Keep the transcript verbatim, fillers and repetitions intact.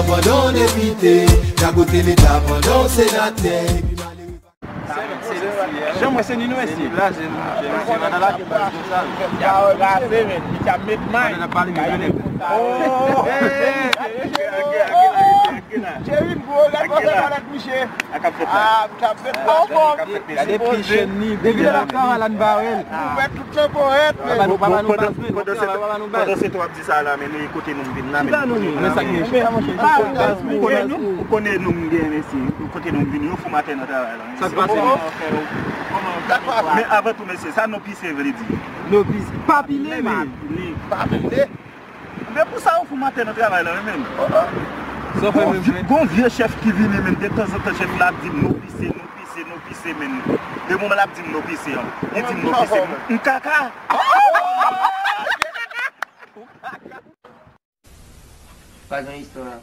Pandan w depite, gagote leta pandan w senatè, epi malere pa. Jan mwen se ni nou mesye. Cheri m gwo, lè konsa pa lèt miche. Gade pi jèn ni, depi lè l ap travay la n pa wè l. Ou wè tout tan korèk, men. Papa nou, papa nou baz, men. Pandan se tan w ap di sa la, men nou kote nou vin la, men. Kisa nou vin? Men sa ki Ou konnen nou, ou konnen nou m gen mesye. Kote nou vin yo fou maten nan travay la. Sa k pase? Men avan tou mesye, sa nou pise vle di? Nou pise. Pa pile, men. Pa pile. Men pou sa ou fou maten nan travay la, men. Sa fè menm vre. Gon vye chèf ki vini, men de tanzantan chèf la ap di m nou pise, nou pise, nou pise, men. De moman l ap di m nou pise an. Li di m nou pise. M kaka. Pa gen istwa.